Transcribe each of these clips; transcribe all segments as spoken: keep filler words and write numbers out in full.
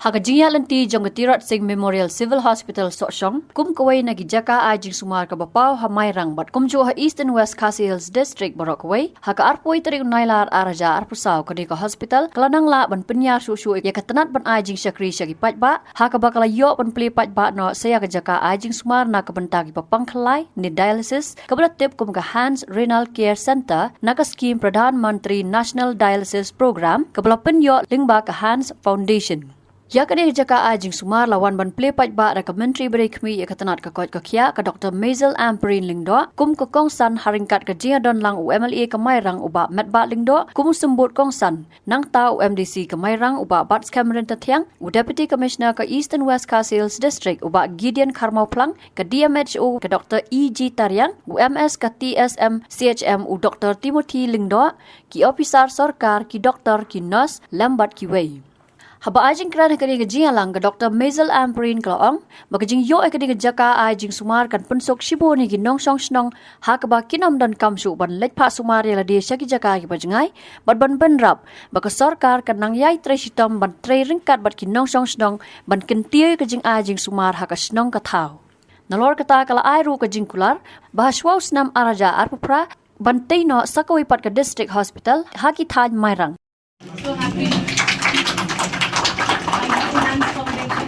Ha ka jingïaid lynti jong ka Tirot Sing Memorial Civil Hospital Sohshong, kum kawei na ki jaka ai jingsumar kaba paw ha Mairang bad kumjuh ha East and West Khasi Hills District baroh kawei, ha ka arphew tarik u Nailar ar hajar arphew saw, kane ka hospital ka la nang lah ban pynïar shuh shuh ïa ka tnat ban ai jingshakri sha ki paidbah, ha kaba ka la ïoh ban plie paidbah noh sa ïa ka jaka ai jingsumar na ka bynta kiba pang khyllai ne dialysis, kaba la tip kum ka Hans Renal Care Center na ka skhim Pradhan Mantri National Dialysis Program, kaba la pynïoh lyngba ka Hans Foundation. Ïa kane ka jaka ai jingsumar la wan ban plie paidbah da ka Myntri ba dei khmih ïa ka tnat ka koit ka khiah, ka Doktor Maisel Ampareen Lyngdoh, kum ka kongsan ha ryngkat ka jingïadon lang u M L A ka Mairang u Bah Metbah Lyngdoh kum u symbud kongsan, nangta u M D C ka Mairang u Bah Batskhem Ryntathiang, u Deputy Commissioner ka East and West Khasi Hills District u Bah Gideon Kharmawphlang, ka D M H O ka Doktor E G Tariang, u M S ka T S M C H M u Doktor Timothy Lyngdoh, ki ophisar sorkar, ki doktor, ki nurse lem bad kiwei. Haba ai jingkren ha kane ka jingïalang, ka Doktor Maisel Ampareen ka la ong ba ka jingïoh ïa kane ka jaka ai jingsumar kan pynsuk shibun ïa ki nongshong shnong, ha kaba kin ym donkam shuh ban leit phah sumar ïa lade sha ki jaka kiba jngai, bad ban bynrap ba ka sorkar kan nang ïai trei shitom ban trei ryngkat bad ki nongshong shnong ban kyntiew ïa ka jingai jingsumar ha ka shnong ka thaw. Nalor kata ka la ai ruh ka jingkular ba ha shuwa u snem ar hajar arphew phra ban tei noh sa kawei pat ka District Hospital ha ki thaiñ Mairang. So happy. Thank you, Hans Foundation.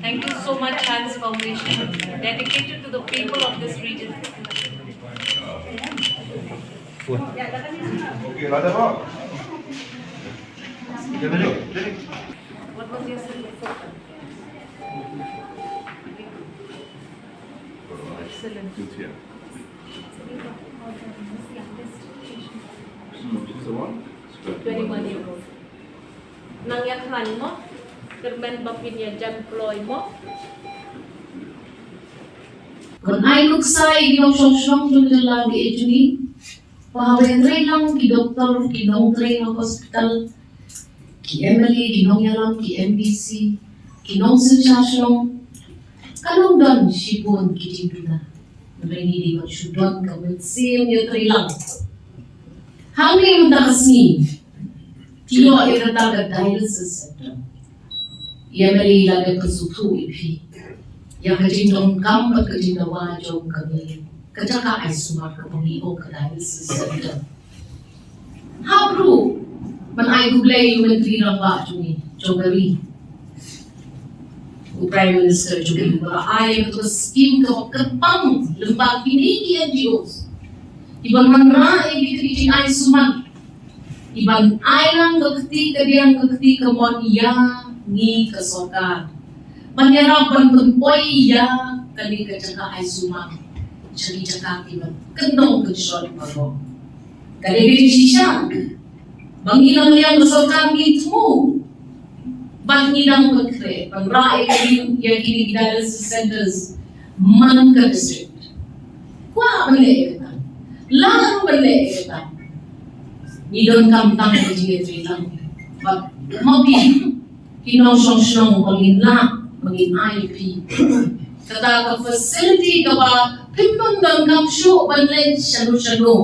Thank you so much, Hans Foundation, dedicated to the people of this region. What was your suggestion? Excellent. She's the one? Twenty-one year old. Nang ïa khlaiñ mo, kyrmen ba phin ïa jan kloi mo. Kan ai nuksa ïa ki nongshong shnong jong ka jylla ka jong ngi. Ba haba ïa trei lang ki doktor, ki nongtrei ha hospital, ki M L A, ki nongïalam, ki M D C, ki nongsynshar shnong. Kan ym don shibun ki jingduna. Hynrei ngi dei ban shu don ka mynsiem ïa trei lang. Hangne mynta ka sngi, ki ïoh ïa kata ka dialysis center. Ïa, ma lei la dep ka sngewthuh ïa phi ïa ka jingdonkam bad ka jingdawa jong kane ka jaka ai sumar kaba ngi ong ka dialysis center. Hap ruh ban ai khublei ïa u Myntri Rangbah jong ngi, jong ka ri, u Prime Minister jong ngi, ba la ai ïa ka skim kaba kyrpang lyngba kine ki N G Os kiban wanrah ïa kita ki jingai sumar, kiban ai lang ka kti kadiang ka kti kamon ïa ngi ka sorkar ban ïarap ban pynpoi ïa kane ka jaka ai sumar sha ki jaka kiba kyndong kynshoi baroh. Ka dei ka jingshisha ba ngi nang liang ka sorkar ngi thmu bad ngi nang pynkhreh ban rah ïa kine, ïa kine ki dialysis centers man ka district. Kwah ban leh ïa kata, lah ruh ban leh ïa kata. Ngi donkam tang ka jingïatreilang bad ma phi ki nongshong shnong ba ngin lah ba ngin ai ïa phi kata ka facility kaba phim donkam shuh ban leit shano shano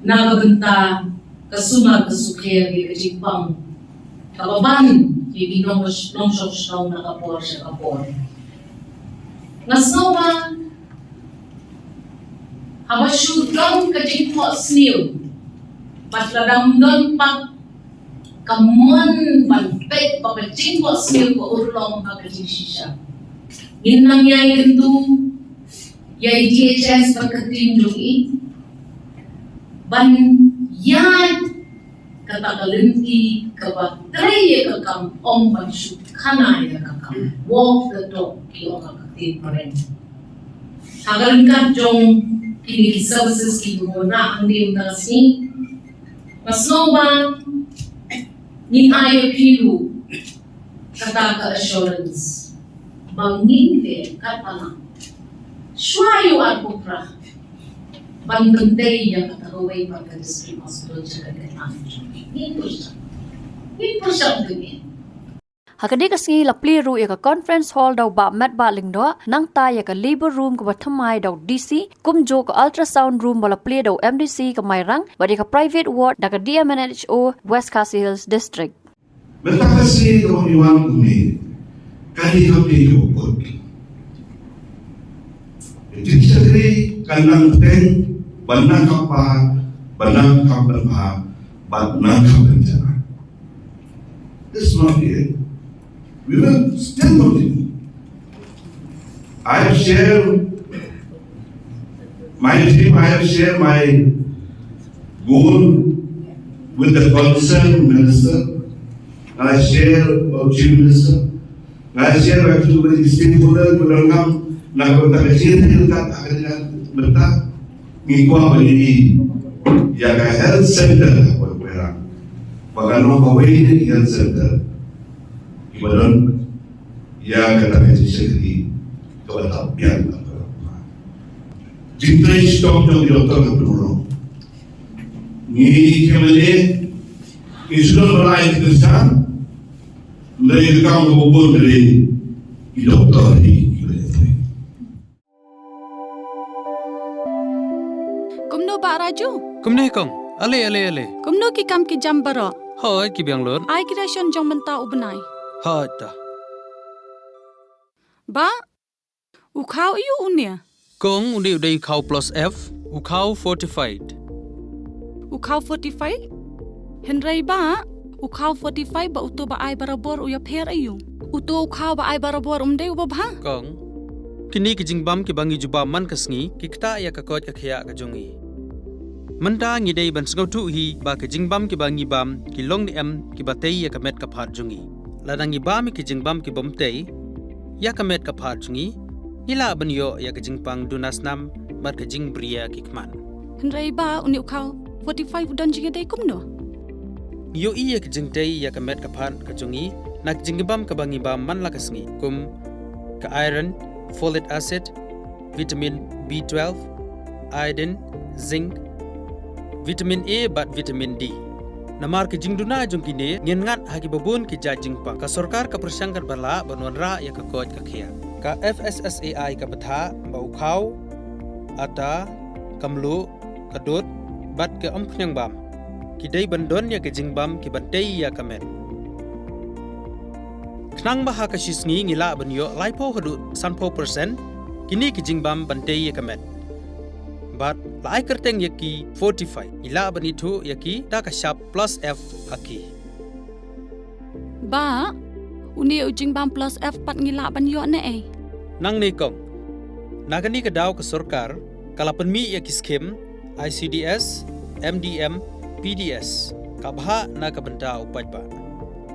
na ka bynta ka sumar ka sukher ïa ka jingpang kaba ban ïa ki nong, nongshong shnong na ka por sha ka por. Nga sngew ba haba shu don ka jingthoh sniew bad lada ym don pat ka mon ban peit ba ka jingthoh sniew ka urlong ha ka jingshisha. Ngin nang ïai kyntu ïa i D H S bad ka team jong i ban ïaid kata ka lynti kaba trei ïa ka kam, ym ban shu khana ïa ka kam. Walk the talk, ki ong ha ka ktien phareng. Ha ka ryngkat jong kine ki services kiba ngi wanrah hangne mynta ka sngi, nga sngew ba ngin ai ïa phi ruh kata ka assurance ba ngin leh katba lah shuwa ïa u arphew phra ban pyntei ïa kata kawei pat ka district hospital sha ka kyrteng jong ngi. Ngin pyrshang, ngin pyrshang kane. Ha kane ka sngi la plie ruh ïa ka conference hall da u Bah Metbah Lyngdoh, nangta ïa ka labour room kaba thymmai da u D C, kumjuh ka ultrasound room ba la plie da u M D C ka Mairang, bad ïa ka private ward da ka D M N H O West Khasi Hills District. Mynta ka sngi kaba ngi wan kumne, ka dei kam dei kaba kut. Ka jingshakri kan nang bteng, ban nang kam bha, ban nang kam bha, ban nang kam bha. This is not the end. We will still continue. I have shared my dream, I have shared my goal with the concerned minister, and I share our chief minister, and I share my two stakeholders, with Rangam, na kata ka jingthiah ka kata mynta ngi kwah ba ngi ïa ka health center ba ka long kawei na ki health center kiba don ïa kata ka jingshakri kaba tap biang. Jingtrei shitom jong ki doktor ka pynurong. Ngi ki M L A ngi shu don ba lai ki kyrshan. Hynrei ka kam kaba bun ka dei ki doktor hi kiba dei trei. Kumno Bah Raju? Kumne kong. Ale, ale, ale. Kumno ki kam ki jam baroh? Hooid, ki biang lut. Ai ki ration jong mynta u bnai. Hooid ta. Bah, u khaw aiu une? Kong, une u dei u khaw plus F, u khaw fortified. U khaw fortified? Hynrei Bah, u khaw fortified bad uto ba ai barabor u ïapher aiu? Uto u khaw ba ai barabor um dei uba bha? Kong, kine ki jingbam kiba ngi jubab man ka sngi ki ktah ïa ka koit ka khiah ka jong ngi. Mynta ngi dei ban sngewthuh hi ba ki jingbam kiba ngi bam ki long ne em kiba tei ïa ka met ka phad jong ngi. Lada ngi bam ïa ki jingbam kibym tei ïa ka met ka phad jong ngi, ngi lah ban ïoh ïa ka jingpang duna snam bad ka jingbriew ki khmat. Hynrei Bah, une u khaw fortified u don jingïadei kumno? Ngi ïohi ïa ka jingtei ïa ka met ka phad ka jong ngi na ka jingbam kaba ngi bam man la ka sngi, kum ka iron, folic acid, vitamin B twelve, iodine, zinc, vitamin A bad vitamin D. Namar ka jingduna jong kine, ngin ngat ha kiba bun ki jait jingpang. Ka sorkar ka pyrshang katba lah ban wanrah ïa ka koit ka khiah. Ka F S S A I ka bthah ba u khaw, ata, ka mluh, ka dud bad ka umkhniang bam ki dei ban don ïa ka jingbam kiban tei ïa ka met. Khnang ba ha ka shi sngi ngi lah ban ïoh laiphew haduh sanphew percent kine ki jingbam ban tei ïa ka met. Bad la ai kyrteng ïa ki fortified, ngi lah ban ithuh ïa ki da ka shap plus F ha ki. Bah, une u jingbam plus F pat ngi lah ban ïoh ne ei? Nangne kong, na kane ka daw ka sorkar ka la pynmih ïa ki skim I C D S, M D M, P D S, ka bhah na ka bynta u paidbah.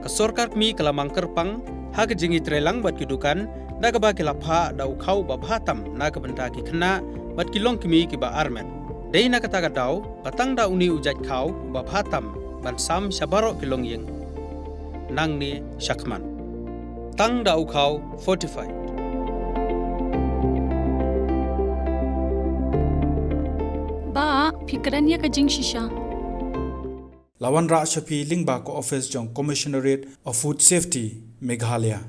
Ka sorkar kmie ka la mang kyrpang ha ka jingïatreilang bad ki dukan da kaba ki la phah da u khaw ba bha tam na ka bynta ki khynnah bad ki longkmie kiba armet. Dei na kata ka daw ba tang da une u jait khaw uba bha tam ban sam sha baroh ki longïing nangne shakhmat. Tang da u khaw fortified. Bah, phi kren ïa ka jingshisha. La wanrah sha phi lyngba ka office jong Commissionerate of Food Safety, Meghalaya.